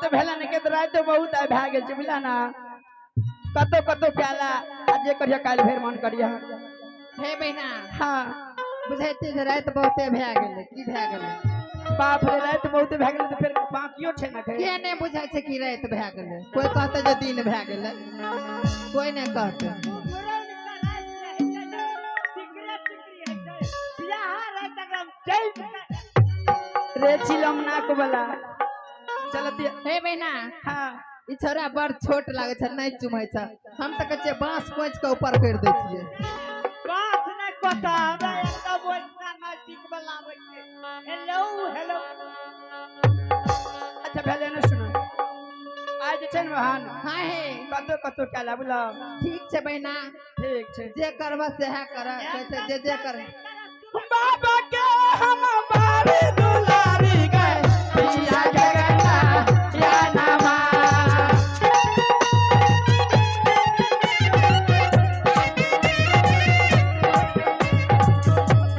तऽ भेला ने के तऽ राति बहुत आइ भए गेल छै, बुझला ना? कतौ कतौ प्याला आ जे करिया काल्हि भरि मन करिया। हे बहिना। हाँ। बुझै छियै जे राति बहुते भए गेलै, की भए गेलै? बाप रे, राति बहुते भए गेलै तऽ फेर बाकियो छै ने। के नहि बुझै छै कि राति भए गेलै? कोइ कहतै जे दिन भए गेलै, कोइ नहि कहतै। रे चिलम नाक वाला चलती। हे बहिना। हाँ। ई छौड़ा बड़ छोट लागै छै, नहि चुमै छै। हम तऽ कहै छियै बाँस कोचि कऽ ऊपर करि दै छियै। बाँस नहि कोता, हमरा एकदम ओहिना नजदीक वाला आबै छै। Hello hello. अच्छा भेलै ने, सुनो, आइ जे छै ने बहन। हाँ हे। कतौ कतौ कैला, बुझलौ? ठीक छै बहिना। ठीक छै। जे करबह सएह कर, कहै छै जे जे कर। बाबा के हम बारी दुलारी गए, पिया गगना या नमा।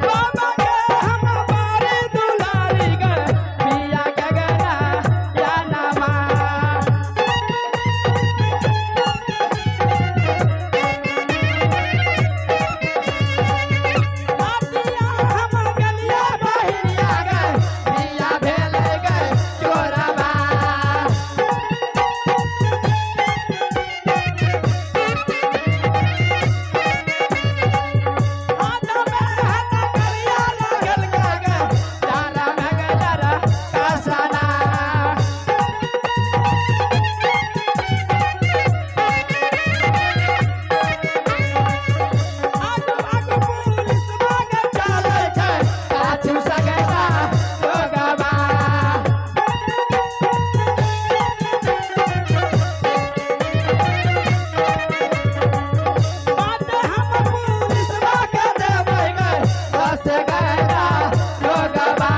बाबा के हम बारी दुलारी गए, पिया गगना या नमा। आतिया हम गलिया बहिनिया गए, पिया भेल गए चोरबा। हाथ में हाथ करिया लागल गए, तारा में गजरा कसना। आगू आगू पुलिस बाग चलै छै, पाछू सगरा लोगबा। बात हम पुलिस बाग देबै गए, बस गरा लोगबा।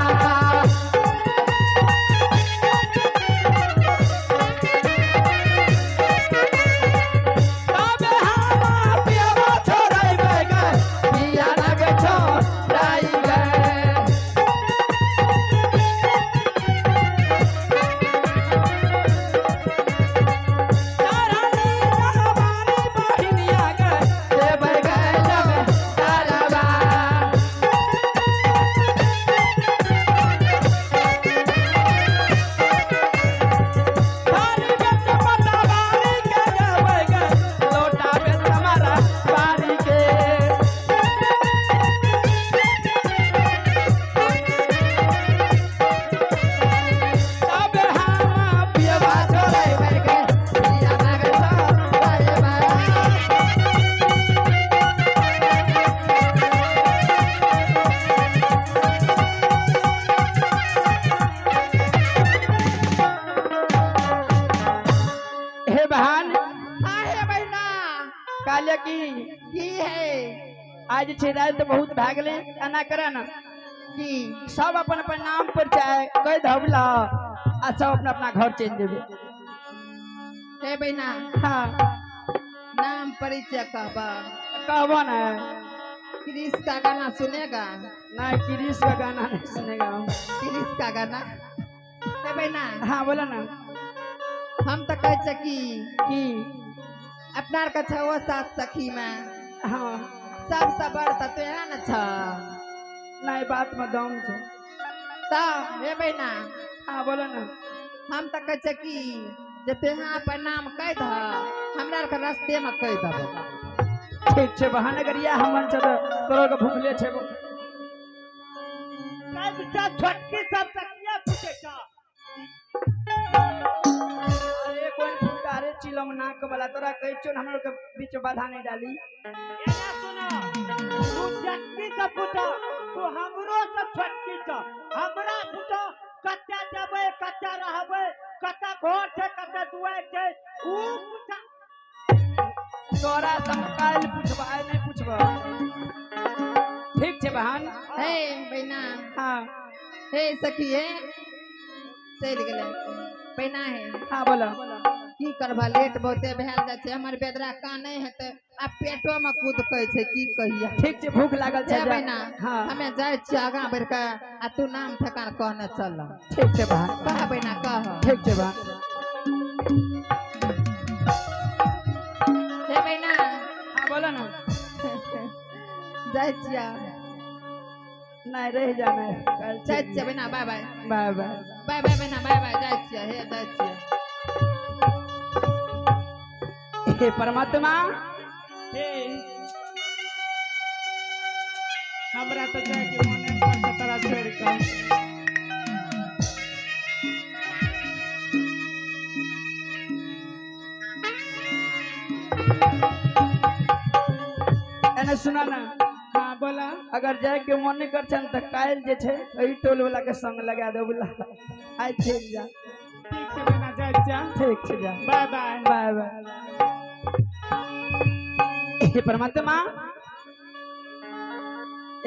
तबे हम पियबा छोड़ैबै गए, पिया लग छोड़ाई गए। रानी जवानी बहिनिया गए, देबै गए जब तारबा। थारी बेच पटावारी के देबै गए, लोटा बेच हमारा बारी के। तबे हम पियबा छोड़ैबै गए, पिया नाग छोड़ैबै। हे बहन। हाँ हे बहिना। कहलियै की? की है? आज जे छै राति बहुत भए गेलै, एना करे ने। की? सब अपन अपन नाम पर चाहे कहि दहबला आ सब अपना अपना घर चलि जेबै। हे बहिना। हाँ। नाम परिचय कहबा? कहबो ने। क्रिस का गाना सुनेगा? नहीं, क्रिस का गाना नहीं सुनेगा हम। क्रिस का गाना। हे बहिना। हाँ, बोलो ना। हम तऽ कहै छियै कि की? अपना आरके छौ सात सखी में हाँ। सबसँ बड़ तऽ तोहे ने छ। नहीं, बात में दम छै। तऽ हे बहिना। हाँ, बोलो ना। हम तऽ कहै छियै कि जे तोहे अपन नाम कहि दह, हमरा आरके रस्तेमे कहि देबो। ठीक छै बहन, अगर इएह हमन छै तऽ तोरो के भूखले छै। सबसँ छोटकी सब सखिया पूछै छ। अरे कोन फूटा रे चिलम नाक वाला, तोरा कहै छियौ ने हमरो के बीच में बाधा नहीं डाली। एना सुनो, तू छोटकी से पूछ, तू हमरो से छोटकी छ, हमरा पूछ कतऽ जेबै, कतऽ रहबै, कतऽ घर छै, कतऽ दुआरि छै, ऊ पूछ। तोरा से हम काल्हि पूछब, आइ नहीं पूछब। ठीक छै बहन। हे बहिना। हाँ। हे सखी, हे चलि गेलै बहिना हे। हाँ, बोलो। की करबा, लेट बहुते भेल जाइ छै, हमर बेदरा कानै हेतै आ पेटो मे कुदकै छै, की कहिया। ठीक छै, भूख लागल छै। हे बहिना। हाँ। हमे जाइ छियै आगाँ बढ़ि कऽ आ तू नाम ठेकान कहने चल। ठीक छै बहन। कह बहिना, कह। ठीक छै बहन। हे बहिना। हाँ बोलो ना। जाइ छियै। नहीं, रह जाना है कल। जाइ छियै बहिना, bye bye. Bye bye. Bye bye बहिना, बाय बाय। जाइ छियै, हे जाइ छियै। हे परमात्मा। हे, हमरा तऽ जायके मोन पर से तोरा छोड़ि कऽ। एने सुना ना। हाँ, बोला। अगर जाय के मन नहीं कर तऽ काल्हि जे छै एहि टोल वाला के संग लगा दे बोला, आइ चलि जा। ठीक छै बहिना, जाइ छियै। ठीक छै, जा। Bye bye. Bye bye. हे परमात्मा,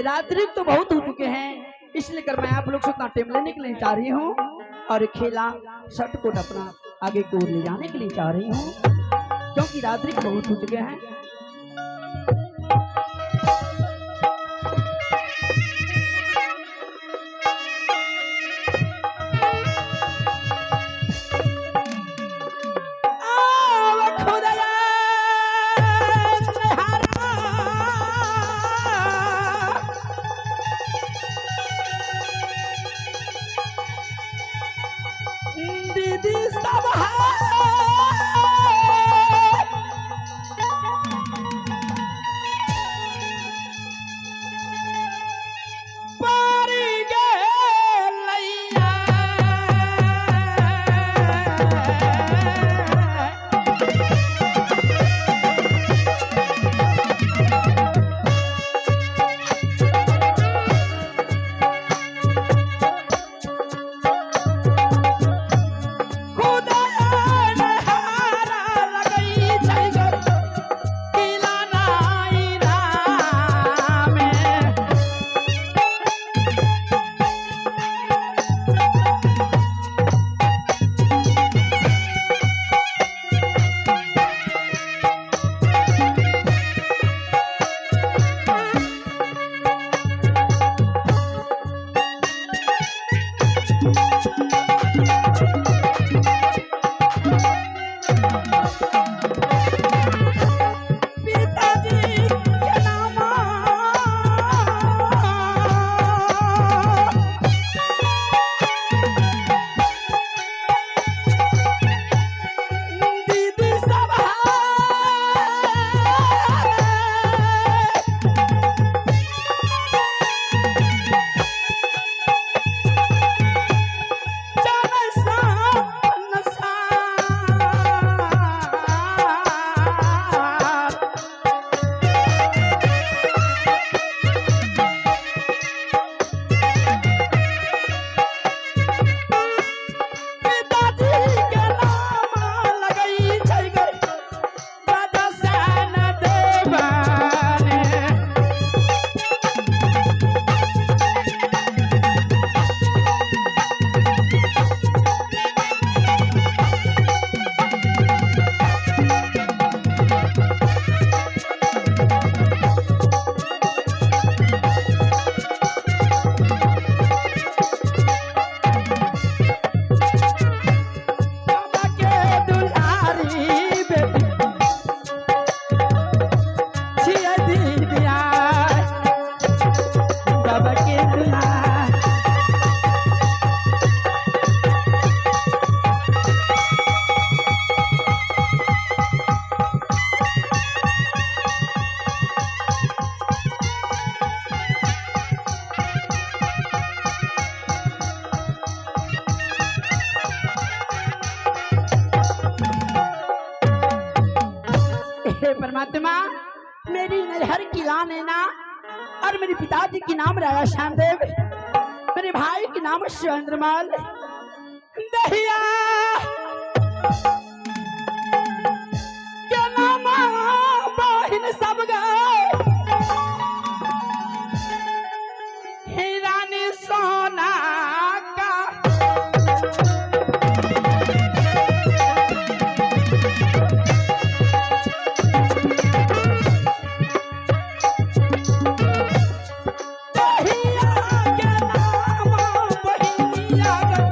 रात्रि तो बहुत हो चुके हैं, इसलिए कर मैं आप लोग से उतना टाइम लेने के लिए चाह रही हूँ और खेला षटकोट अपना आगे को ले जाने के लिए चाह रही हूँ, क्योंकि रात्रि बहुत हो चुके हैं। आव खुदया निहारा, दीदी सब है, पारी गेलैया। खुदा नहारा लगई छै गे, किला नाई रामे। पिताजी के नामा, दीदी सब है, जन संसार। पिताजी के नाम लगई छै गे, राजा सेन देवाने। बाबा के दुलारी बेटी छियै दीदिया, बाबा के दुलारी। हे परमात्मा, मेरी नैहर की लान है ना और मेरे पिताजी की नाम राजा श्यामदेव, मेरे भाई के नाम शिवेंद्रमाल, दहिया के नाम बहिन सब गए, हे रानी सोना का। दहिया के नाम बहिनिया गए।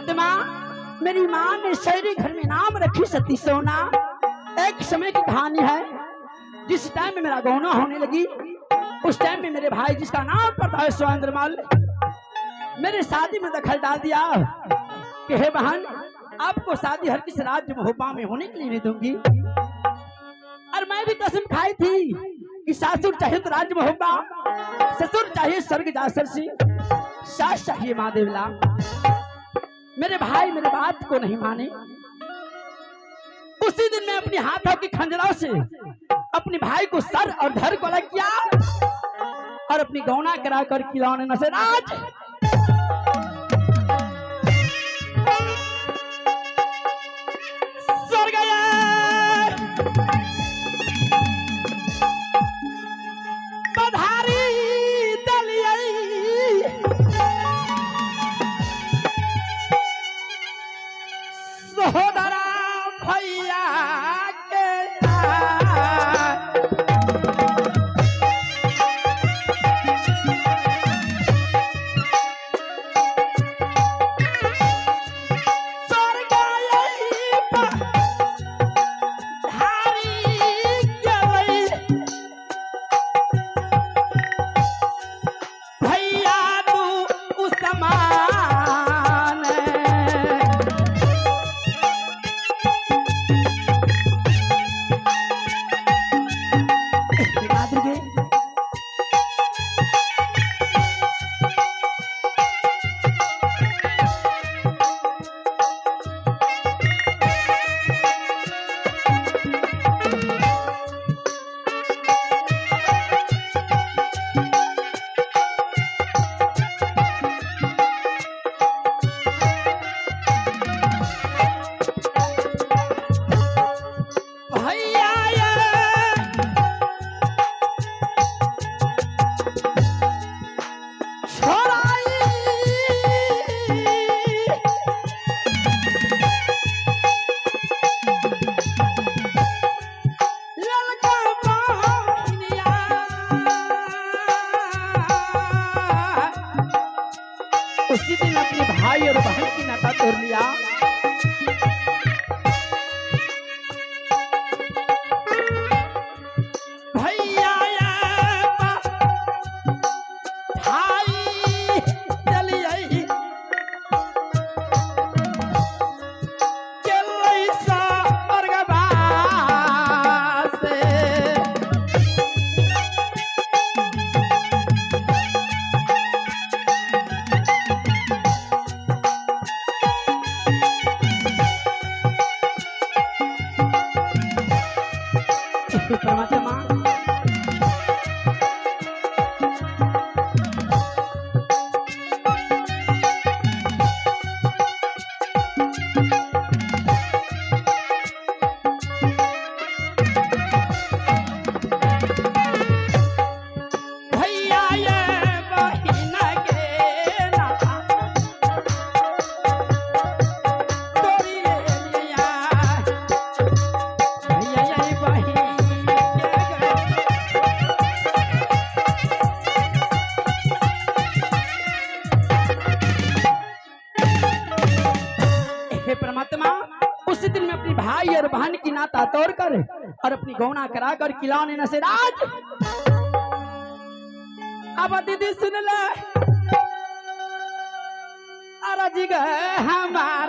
परमात्मा, मेरी माँ ने शहरी घर में नाम रखी सती सोना। एक समय की कहानी है, जिस टाइम में मेरा गौना होने लगी उस टाइम में मेरे भाई जिसका नाम पड़ता है सुरेंद्रमल, मेरे शादी में दखल डाल दिया कि हे बहन, आपको शादी हर किस राज्य महोबा में होने के लिए नहीं दूंगी। और मैं भी कसम खाई थी कि सासुर चाहिए तो राज्य महोबा, ससुर चाहिए स्वर्ग जासर सिंह, सास चाहिए महादेवला। मेरे भाई मेरे बात को नहीं माने। उसी दिन मैं अपने हाथों की खंजरों से अपने भाई को सर और धर को अलग किया और अपनी गौना कराकर खिलौने नशे राज स्वर्ग पधारी दलियई सहोदरा भैया के। स्वर्ग पधारी गेलै भैया तू उसमान। मातृके भैया ये छोड़ाई ललका बाहिनिया। उसी दिन अपने भाई और बहन की नाता तोड़ लिया। भैया ये भाई चलिए चलै स्वर्गवासे। परमात्मा भैया ये बहिन के नाता तोरी ले लिया। भैया ये बहिन के हे परमात्मा, उसी दिन मैं अपनी भाई और बहन की नाता तोड़ कर और अपनी गौना करा कर खिलौने नशे राज। अब दीदी सुन ले अरजी गए हमार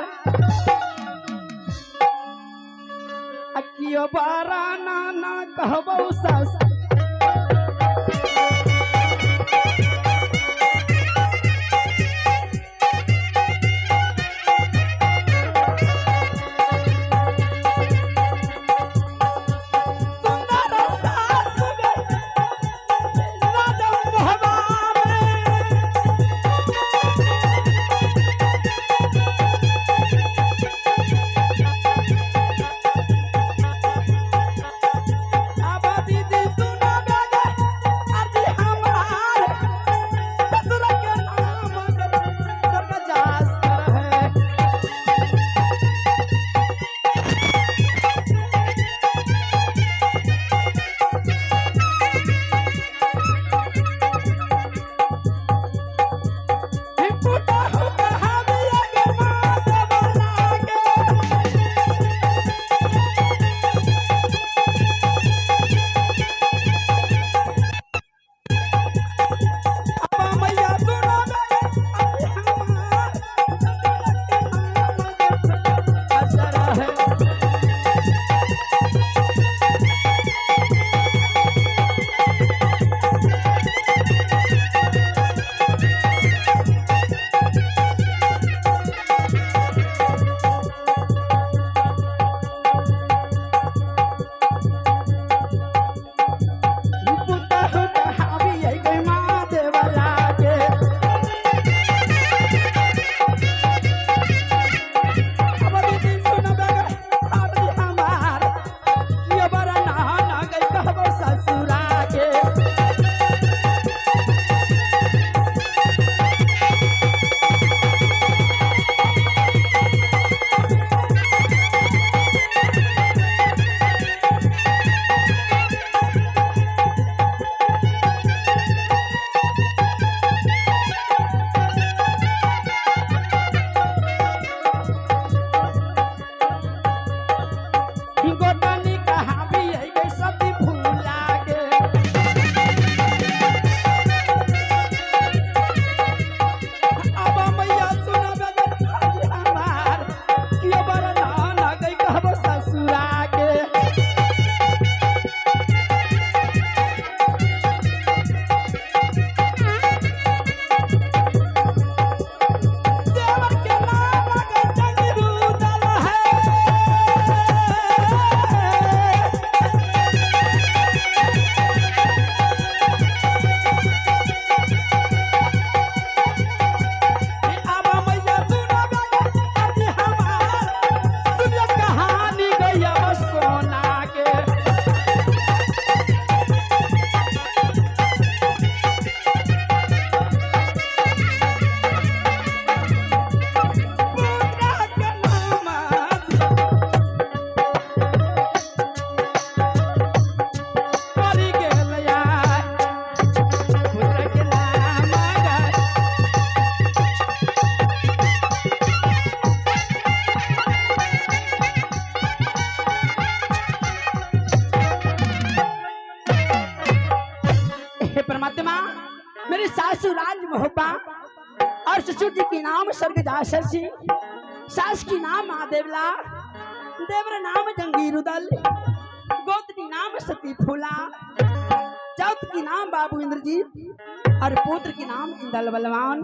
अकियो बारा ना ना कहबो सास। सुंदर सास गे राजा मोहबा में। अब दीदी महोबा और ससुर जी की नाम स्वर्ग दासर सिंह, सास की नाम महादेवला, देवर नाम जंगीरुदल, गोतनी नाम सती फूला, चौथ की नाम बाबू इंद्रजीत और पुत्र की नाम इंदल बलवान।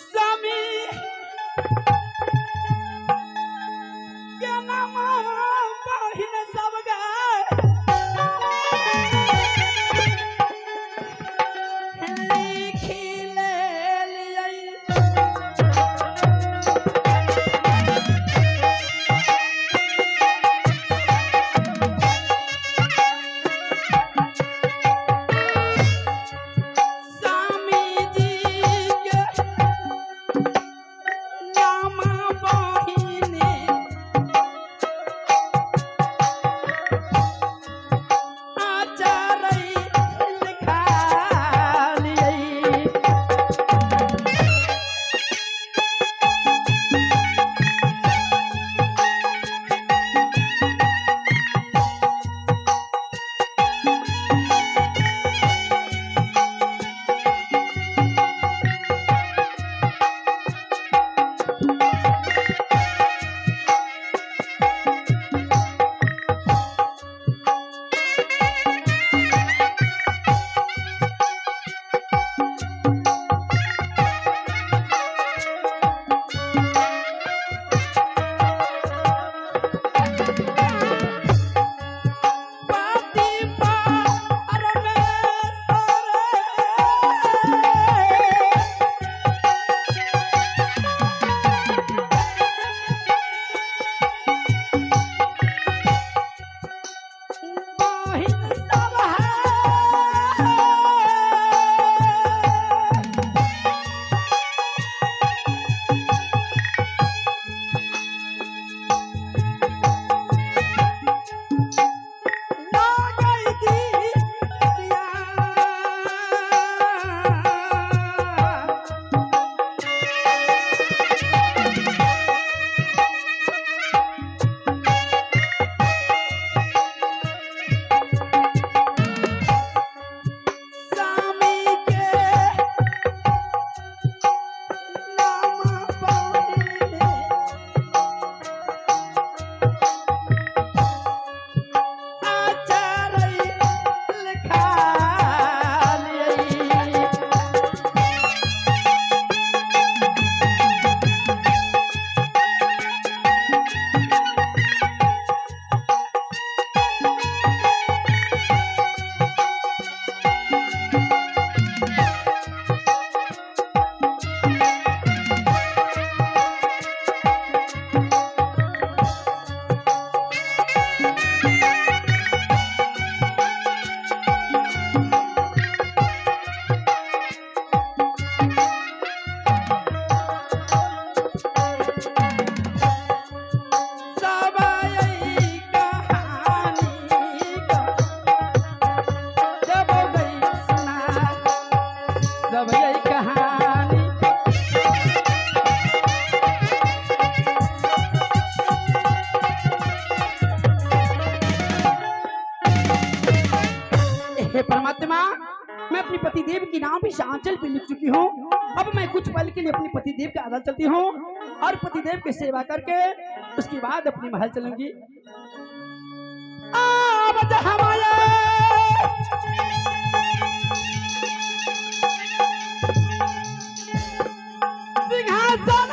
स्वामी के नाम बहिन सब गए लिखी ले लियै। स्वामी जी के नाम बहिनी आचारै लिखा लियै। पति परमेश्वर बहिन सब है। लागै दिया। स्वामी के नाम बहिने आचारै लिखा लियै। सब कहानी का जब गई सुना, सब यही कहानी। हे परमात्मा, मैं अपने पतिदेव की नाम इस आंचल पे लिख चुकी हूँ। अब मैं कुछ पल के लिए अपने पतिदेव के आदर चलती हूँ और पतिदेव की सेवा करके उसके बाद अपने महल चलूंगी। आवाज हमारे सिंहासन